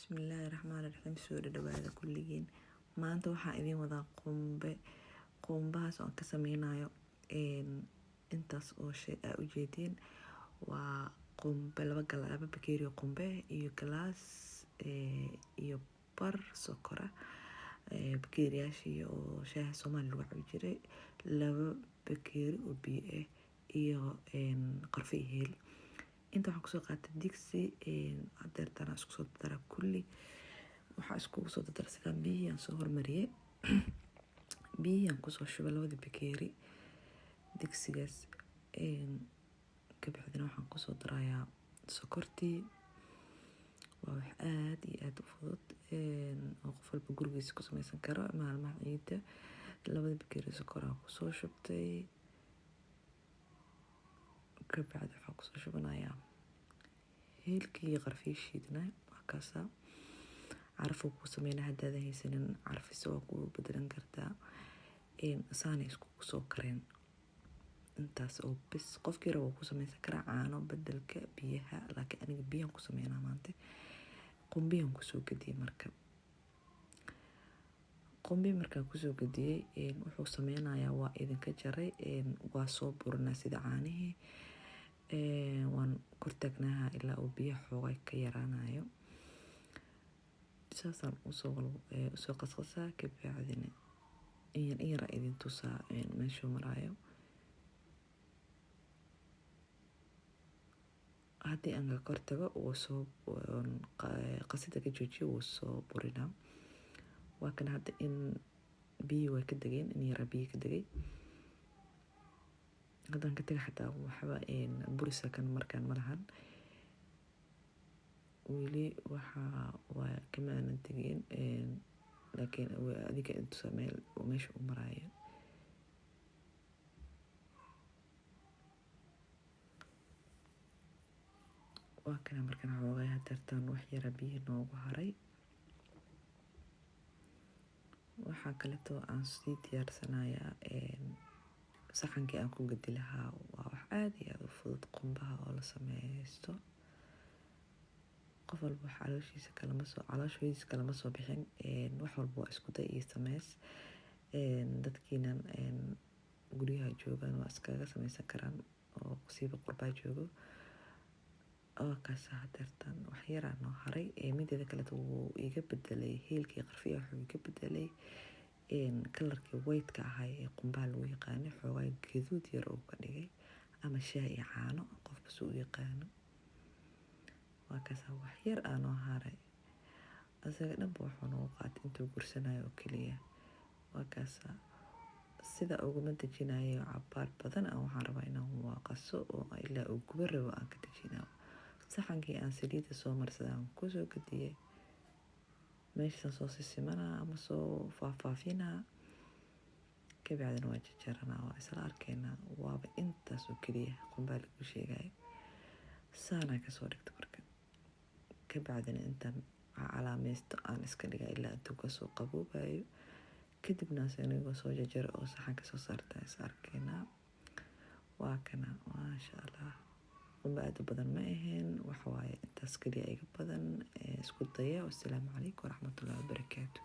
Bismillaahi Raxmaani Raxiim. Soo dhawaada kulligiin. Maanta waxaan idiin wadaa qumbe. Qumbahaas oo aan ka sameynayo intaas oo shay aa ujeediin. Waa qumbe laba bakeeri oo qumbe iyo galaas iyo bar sokora, bakeeriyaashii oo shaaha Soomaali lagu cabi jiray, 2 bakeeri oo biyo ah iyo qorfe iyo heel. Inta waxaan kusoo qaatay digsi. Hadeertaan isku soo dardara kulli. Waxaa iskugu soo dardarsadaa biyihii aan soo hormariyay. Biyihii aan kusoo shubay labada bakeeri digsigaas. Kabacdina waxaan kusoo darayaa sokortii. Waa wax aada iyo aada u fudud oo qof walba gurigiisa ku sameysan karo maalmaha ciida. Labada bakeeri sokor aan kusoo shubtay. Kabacdi waxaan kusoo shubanayaa heelkii iyo qarfii shiidnaa. Waa kaasaa. Carafuu kuu sameynaa. Haddaadan haysanin carfisa, waa ku bedelan kartaa. Saanay iskugu soo kareen intaas oo bis. Qofkii raba wuu ku sameysan karaa caano bedelka biyaha, laakiin aniga biyaan ku sameynaa maanta. Qumbiyaan kusoo gadiyey. Marka qumbi markaan kusoo gadiyey, wuxuu sameynayaa waa idinka jaray. Waa soo burinaa sida caanihii. Waan kortaagnaha ilaa uu biyaha xoogay ka yaraanayo. Saasaan usoo qasqasaa. Kabacdina in yar idin tusaa meeshuu maraayo. Haddii aan ka kor tago, wuu soo qasida ka joojiyo, wuu soo burinaa. Waa kan hadda in biyihii way ka degeen, in yaraa biyi ka degay. Haddaan ka taga xataa waxba burisa kan markaan malahan. Weli waxaa waa kama aanan tegin, laakiin adiga intusaa meel meesha u maraayo. Waa kana markaan xoogay hadeertaan wax yara biyi noogu haray. Waxaa kaleeto aan sii diyaarsanayaa saxankii aan ku gedi lahaa. Waa wax aada iyo aada u fudud qumbaha oo la sameysto. Qof walba wax calooshiisa kalama soo, calooshiisa kalama soo bixin. Wax walba waa isku day iyo sameys. Dadkiinan guryaha joogaan waa iskaga sameysan karaan, oo siiba qurbaa joogo. Waa kaasa hadeertaan wax yaraa noo haray. Mideeda kaleeto, wuu iga bedelay heelkii qarfiya. Wuxuu iga bedelay colorkii white-ka ahay ee qumbaha lagu yaqaano. Xoogaa gaduud yar uu ka dhigay, ama shaah iyo caano, qofba si u yaqaano. Waa kaasa wax yar aa noo haray. Asaga dhanba wuxuu noogu qaatay intuu gursanayo oo keliya. Waa kaasa. Sida uguma dejinayo cabaar badan. Aan waxaan rabaa inaan waaqaso oo ilaa uu guba rabo aan ka dejinayo. Saxankii aan saliidda soo marsaday aan kusoo gadiyey. Meeshaan soo sisimanaa ama soo faahfaafinaa. Kabacdina waa jarjaranaa, waa isla arkeynaa. Waaba intaas oo keliya qumbaa lagu sheegayo. Saanaa kasoo dhigta marka. Kabacdina intaan calaamaysto aan iska dhigaa ilaa intuu kasoo qaboobayo. Kadibna anigoo soo jarjara oo saxanka soo saarta is arkeynaa. Waa kana, maasha Allah. Qumba aada u badan ma ahayn. Waxawaaye intaas keliya iga badan. Isku daya. Wassalaamu calaykum waraxmatullahi wabarakaatu.